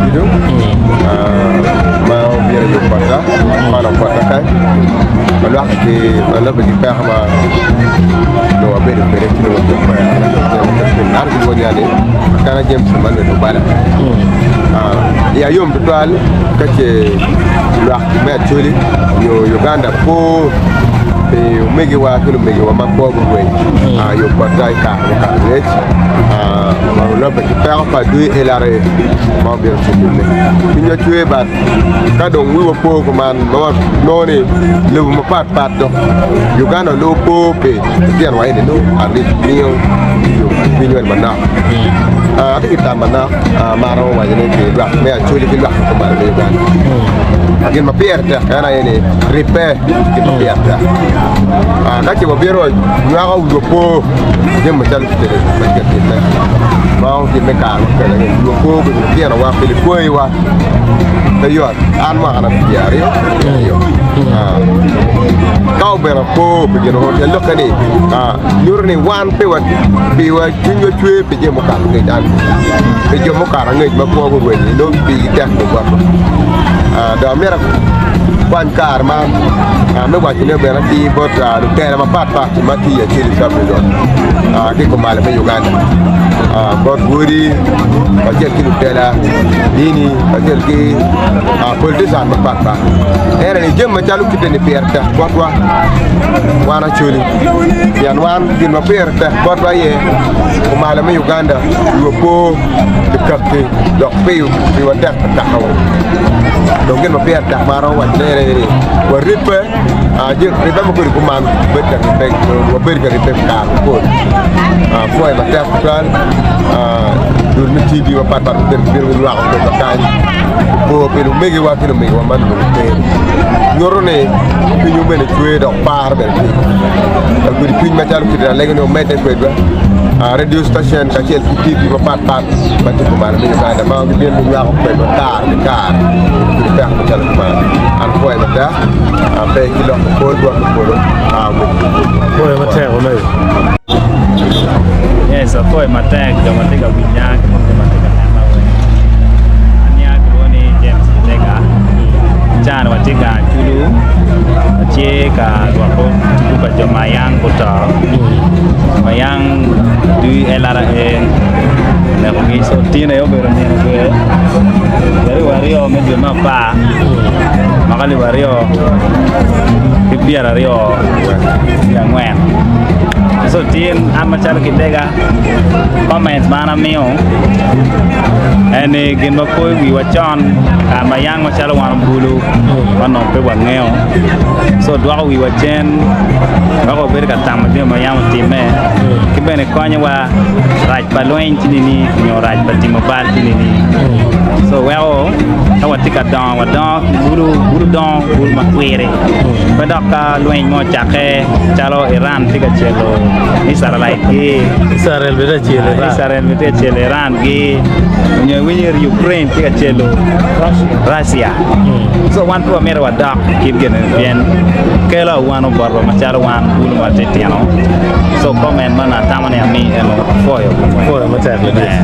Macilo ma obino i yub bota, kwano bota kany ma lwak ki ma lubbe ki peko ma onongo wabedo kwede ci nongo watye kwede. An kilwongo nya ni Akana James Emmanuel Obala. Iya yom tutwal ka ce lwak me Acholi nyo Uganda po pi omegiwa ki lumegiwa ma kwo gurweny i bota i kare mukato angec ma olobbe ki peko pa adwi LRA ma obino ci limme. Cwinywa cwer bat ka dong wiwa po kuman ma wanongo ni lobo mapat pat dok Uganda onongo po pi litino wa eni nongo at least miyo cwinywa ni manok. Atye ki tam manok ma aromo waco ni pi lwak me Acholi ki lwak ma kumalo me Uganda. Gin ma pire tek en aye ni ribbe gin ma pire tek. Ka ce wabino nywako wiwa po jami macalo kitedo ma tye ka timme ma otimme kare mukene ni wiwa po pi lutinowa pi likwayiwa pe yot. An mwakana pyeraryo aryo ka obedo apo pi gin mo tyen lokke ni nyuto ni wan pe piwa cwinywa cwer pi jami mukato angec an pi jo mukato angec ma kwo gurwenyo nongo pigi tek botwa. Dong amito akwany kare man me wacone bene atir bot lutela mapatpat ma tye i Acholi Sub-Region ki kumalo me Uganda bot wodi kacel ki lutela dini kacel ki politician mapatpat ento ni jami macalo kite-ni pire tek botwa wan Acholi pien wan gin ma pire tek botwa aye kumalo me Uganda wiwa po pi kaki dok piwa tek pi kakawa dong gin ma pire tek ma aromo wacone en aye ni waribbe ribbe ma kodi kuman wabedo ka ribbe kare mapol apwoyo matek tutwal dul me TV mapatpat gubedo ka bino ginywako kwedwa kany po pi lumegiwa ki lumegiwa ma onongo pe nyuto ni cwinywu bene cwer dok par bene tye Lagudo cwiny macalo kit alego ni omedde kwedwa radio station kacel ki TV mapatpat ma tye kumalo me Uganda ma gibino ginywako kwedwa kare ki kare i peko macalo kuman. An pwoyo mada pe ki lok mapol bot me polo. Pwoyo matek omego. Yes, apwoyo matek jo ma tye ka winya ki dong jo ma tye ka nena weng. Aniang kilwongo ni James Kitega. Can watye ka Achulu, watye ka lwoko tipo pa jo ma yang guto, ma yang dwi LRA onekogi. So tin aye obedo nino dwe 22 me dwe me apar mwaka alip aryo ki 24. So tin an macalo Kitega comment ma an amiyo en ni gin ma poyo wiwa con kare ma yang macalo wan obulu ma onongo pe wangeyo so dwoko wiwa cen weko wabedo ka tamo jami ma yam otimme ki bene konyowa rac pa lweny tye nini nyo rac pa timo bal tye nini so weko ka watye ka dongo wadongo ki bulu bulu dongo bulu makwiri pe dok ka lweny mo ocakke calo Iran tye ka celo Icrael gi Icrael bene tye ka celo Iran. Icrael bene tye ka celo Iran gi onyo iwinyo ni Ukraine tye ka celo Russia so wan pe wamito wadok i kit gin eni pien kelo awano botwa macalo wan bulu matitino so comment man atamo ni ami eno apwoyo Apwoyo matek ladit.